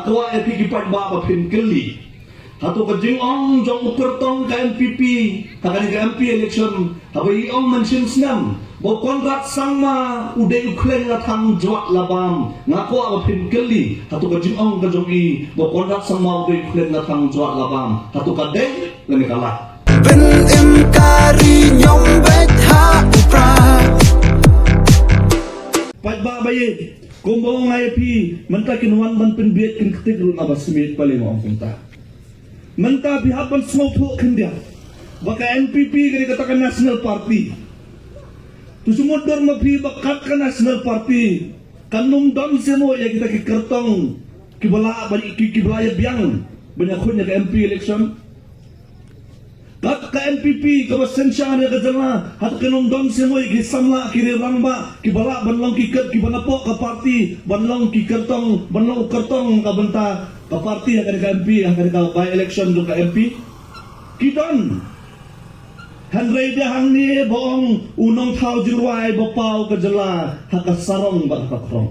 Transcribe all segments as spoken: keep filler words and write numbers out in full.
Kwah ïa phi ki paidbah ba phin kylli. Hato ka jingong jong u kyrtong ka N P P ha kane ka M P election, haba i ong mynshem snem ba u Conrad Sangma u dei u khleng nga thang jwat la bam. Nga kwah ba phin kylli, hato ka jingong ka jong i ba u Conrad Sangma u dei u khleng nga thang jwat la bam, hato ka dei lane ka la? Bin im kari nyom bet ha u pra. Paidbah ba ïeit, kumba ong nga ïa phi, mynta kin wan ban pynbieit kin ktik ruh na ba smiet pale ma ong kumta. Mynta phi hap ban sngewthuh khyndiat ba ka N P P ka dei kata ka National Party. To sumut dur ma phi ba kat ka National Party kan ym don seh mo ïa kita ki kyrtong kiba lah ba ki kiba lah ïa biang ban ïakhun ïa ka M P election. Kat ka N P P kaba synshar ïa ka jylla, hato kin ym don seh mo ïa ki samla ki rangbah kiba lah ban long ki kyr- kiba napoh ka party, ban long ki kyrtong, ban long u kyrtong ka bynta ka party ha kane ka M P, ha kane ka by election jong ka M P? Ki don. Hynrei da hangne ba ong u nongthaw jingrwai ba paw ka jylla ha ka sarong bad ha ka khrong.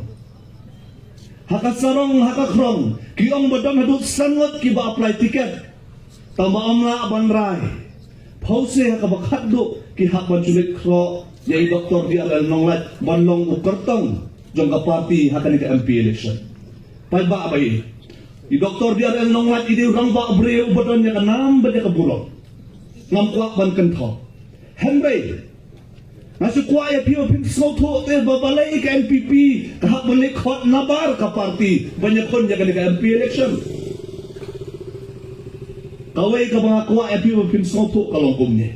Ha ka sarong ha ka khrong ki ong ba don haduh san ngut kiba apply ticket. Tangba ym lah ban rai. Phewse ha kaba khatduh ki hap ban shu leit khroh ïa i Doktor D R L Nonglait ban long u kyrtong jong ka party ha kane ka M P election. Paidbah ba ïeit, i Doktor D R L Nonglait i dei u rangbah briew uba don ïa ka nam bad ïa ka burom. Ngam kwah ban kynthoh. Hynrei nga shu kwah ïa phi ba phin sngewthuh te ba balei ka N P P ka hap ban leit khot nabar ka party ban ïakhun ïa kane ka M P election. Kawei kaba nga kwah ïa phi ba phin sngewthuh ka long kumne.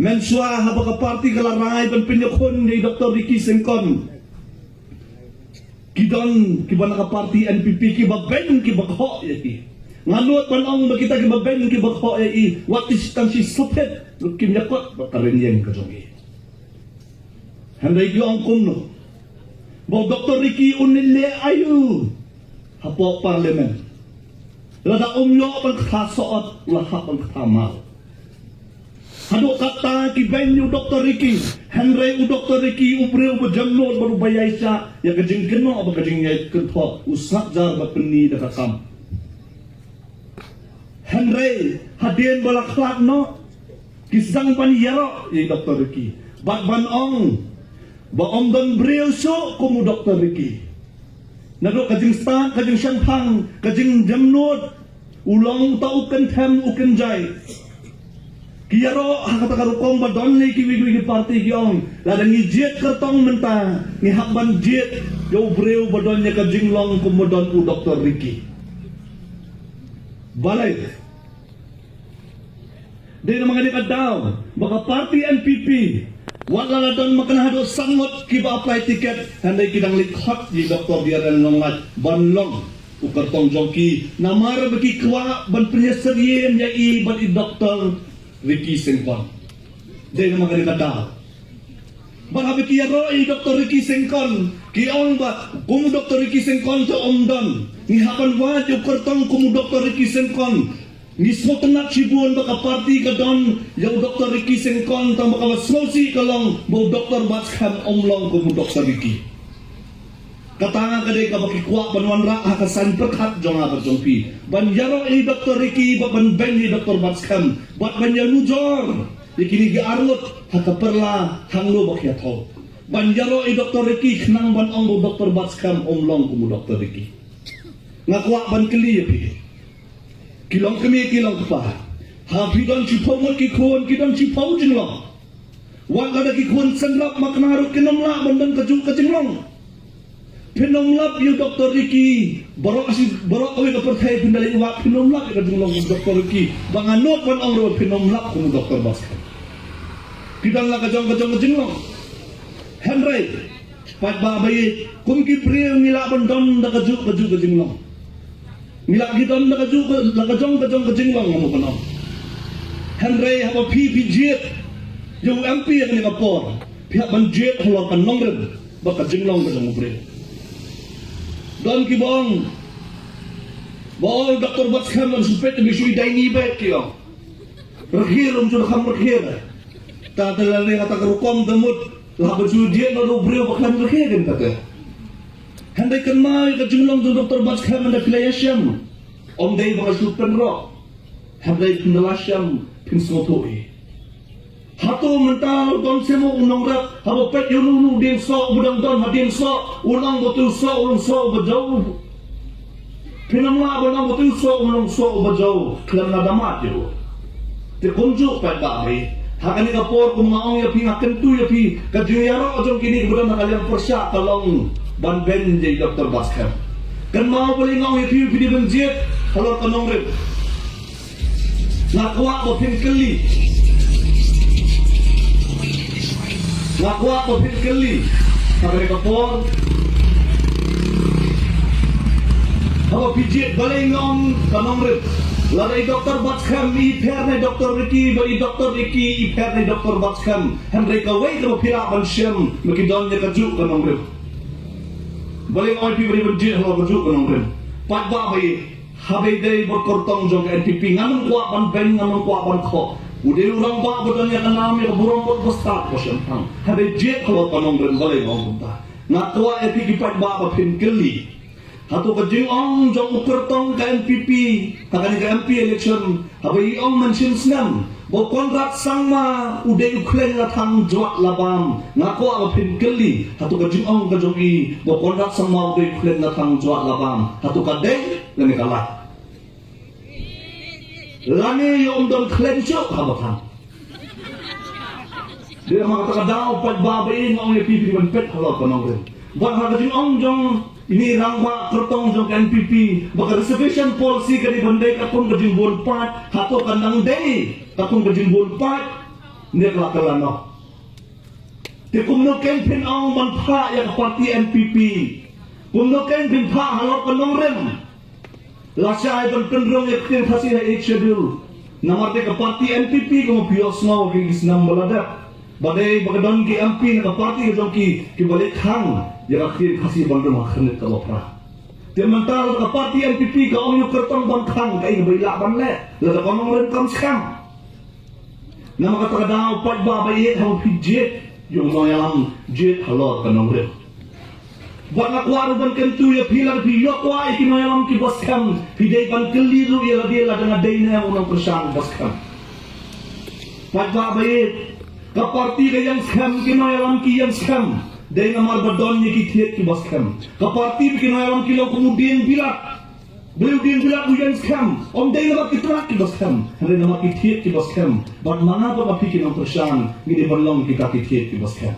Mynshuwa haba ka party ka la rai ban pynïakhun ïa i Doktor Ricky Syngkon, ki don kiba na ka party N P P kiba beiñ kiba khoh ïa i. Nga nud ban ong ba kita kiba beiñ kiba khoh ïa i, wat ki tang shi saphet ruh kim ïakot bad ka rynïeng ka jong i. Hynrei ki ong kumno ba u Doktor Ricky un leh aïu hapoh Parliament? Lada um ïoh ban kata soh ot, u la hap ban kata mar. Haduh katta ki beiñ ïa u Doktor Ricky, hynrei u Doktor Ricky u briew uba jemnud bad uba ïaishah ïa ka jingkynnoh bad ka jingïakynthoh, u sngap jar bad pynni da ka kam. Hynrei hadien ba la khlad noh, ki sdang ban ïaroh ïa i Doktor Ricky bad ban ong ba ym don briew shuh kum u Doktor Ricky. Naduh ka jingstad, ka jingshemphang, ka jingjemnud, u long uta u kynthem u kynjai. Ki ïaroh ha kata ka rukom ba don lei kiwei kiwei ki party ki ong, lada ngi jied kyrtong mynta, ngi hap ban jied ïa u briew ba don ïa ka jinglong kum ba don u Doktor Ricky. Balei? Dei namar kane ka daw ba ka party N P P, wat la la don ma kane haduh san ngut kiba apply ticket, hynrei ki dang leit khot ïa i Doktor D R L Nonglait ban long u kyrtong jong ki, namar ba ki kwah ban pynïasyriem ïa i bad i Doktor Ricky Syngkon. Dei namar kane ka daw. Bad haba ki ïaroh ïa i Doktor Ricky Syngkon, ki ong ba kum u Doktor Ricky Syngkon te um don, ngi hap ban wad ïa u kyrtong kum u Doktor Ricky Syngkon. Ngi sngewtynnat shibun ba ka party ka don ïa u Doktor Ricky Syngkon, tangba kaba sngewsih ka long ba u Doktor Batskhem um long kum u Doktor Ricky. Kata ka dei kaba ki kwah ban wanrah ha ka saiñ pyrkhat jong nga bad jong phi, ban ïaroh ïa i Doktor Ricky bad ban beiñ ïa i Doktor Batskhem bad ban ïanujor ïa kine ki arngut ha ka pyrla hangno ba ki ïathoh. Ban ïaroh ïa i Doktor Ricky khnang ban ong ba u Doktor Batskhem um long kum u Doktor Ricky. Nga kwah ban kylli ïa phi, ki long kmie ki long kpa, ha phi don shiphew ngut ki khun, ki don shiphew jinglong. Wat lada ki khun synrap ma kane ruh kin ym lah ban don kajuh ka jinglong. Phin ym lap ïa u Doktor Ricky, baroh shi baroh kawei ka pyrthei phin da leit wad, phin ym lap ïa ka jinglong u Doktor Ricky. Ba nga nud ban ong ruh phin ym lap kum u Doktor Batskhem. Ki don la ka jong ka jong ka jinglong. Hynrei paidbah ba ïeit, kum ki briew ngi lah ban don da kajuh kajuh ka jinglong. Ngi lah ki don da kajuh ka, la ka jong ka jong ka jinglong, nga mut ban ong. Hynrei haba phi phi jied ïa u M P ha kane ka por, phi hap ban jied halor ka nongrim bad ka jinglong ka jong u briew. Don kiba ong ba u Doktor Batskhem un shu peit, un shu ïadei ni bad ki ong. Rkhie ruh um ju kham rkhie. Ta te lane kata ka rukom da mut la ba ju jied na u briew ba khlem rkhie kin kata. Hynrei kynmaw ïa ka jinglong jong Doctor Batskhem, hynrei phi la ïashem. Ym dei ba nga shu pynrok. Hynrei phin da la shem phin sngewthuh hi. Hato mynta u don seh mo u nongrep, haba peit ïa uno uno u dieng soh uba dang don ha dieng soh, u nong ba tu soh, u long soh uba jew. Phin ym lah ban ong ba tu soh, u long soh uba jew, khlem lada mad ïa u. Te kumjuh pat ba bha. Ha kane ka por kum nga ong ïa phi, nga kyntu ïa phi, ka jingïaroh jong kine kiba don ha ka liang pyrshah ka long ban beiñ ïa i Doctor Batskhem. Kynmaw balei nga ong ïa phi, phi dei ban jied halor ka nongrim. Nga kwah ba phin kylli. Nga kwah ba phin kylli. Ha kane ka por, haba phi jied, balei nga ong ka nongrim? Lada i Doctor Batskhem i pher na i Doctor Ricky, bad i Doctor Ricky i pher na i Doctor Batskhem, hynrei kawei kaba phi lah ban shem, ma ki don ïa kajuh ka nongrim. Balei nga ong ïa phi ba dei ban jied halor kajuh ka nongrim? Paidbah ba ïeit, haba ïadei bad kyrtong jong ka N P P, ngan ym kwah ban beiñ, ngan ym kwah ban khoh. U dei u rangbah ba don ïa ka nam, ïa ka burom bad ba stad ba shemphang. Haba jied halor ka nongrim, balei nga ong kumta? Nga kwah ïa phi ki paidbah ba phin kylli. Hato ka jingong jong u kyrtong ka N P P ha kane ka M P election, haba i ong mynshem snem ba u Conrad Sangma u dei u khleiñ la thang jwat la bam, nga kwah ba phin kylli, hato ka jingong ka jong i ba u Conrad Sangma u dei u khleiñ la thang jwat la bam, hato ka dei lane ka lait? Lane ïoh ym don khleiñ shuh haba thang. Dei namar kata ka daw paidbah ba ïeit, nga ong ïa phi, phi dei ban peit halor ka nongrim. Bad ha ka jingong jong ine i rangbah kyrtong jong ka N P P ba ka reservation policy ka dei ban dei katkum ka jingbun paid, hato kan dang dei katkum ka jingbun paid ne ka la kylla noh? Te kumno kein phin ong ban phah ïa ka party N P P? Kumno kein phin phah halor ka nongrim? Lashai ban pynrung ïa ka ktien Khasi ha Eighth Schedule. Namar te ka party N P P, kumba phi ïohsngew ha ki snem ba la dep, ba dei ba ka don ki M P na ka party ka jong ki kiba leit khang ïa ka ktien Khasi ban rung ha khyrnit kaba phra. Te mynta lada ka party N P P ka ong ïa u kyrtong ban khang, kaei kaba i lah ban leh lada ka nongrim kam skhem? Namar kata ka daw paidbah ba ïeit, haba phi jied ïa u nongïalam, jied halor ka nongrim. Bad nga kwah ruh ban kyntu ïa phi, lada phi ïoh kwah ïa ki nongïalam kiba skhem, phi dei ban kylli ruh ïa lade lada nga dei ne em u nongkyrshan uba skhem. Paidbah ba ïeit, ka party ka ïeng skhem, ki nongïalam ki ïeng skhem, dei namar ba don ïa ki thied kiba skhem. Ka party bad ki nongïalam ki long kum u dieng bilat. Balei u dieng bilat u ïeng skhem? Ym dei namar ki tnat kiba skhem, hynrei namar ki thied kiba skhem. Bad ma nga bad ma phi ki nongkyrshan ngi dei ban long kita ki thied kiba skhem.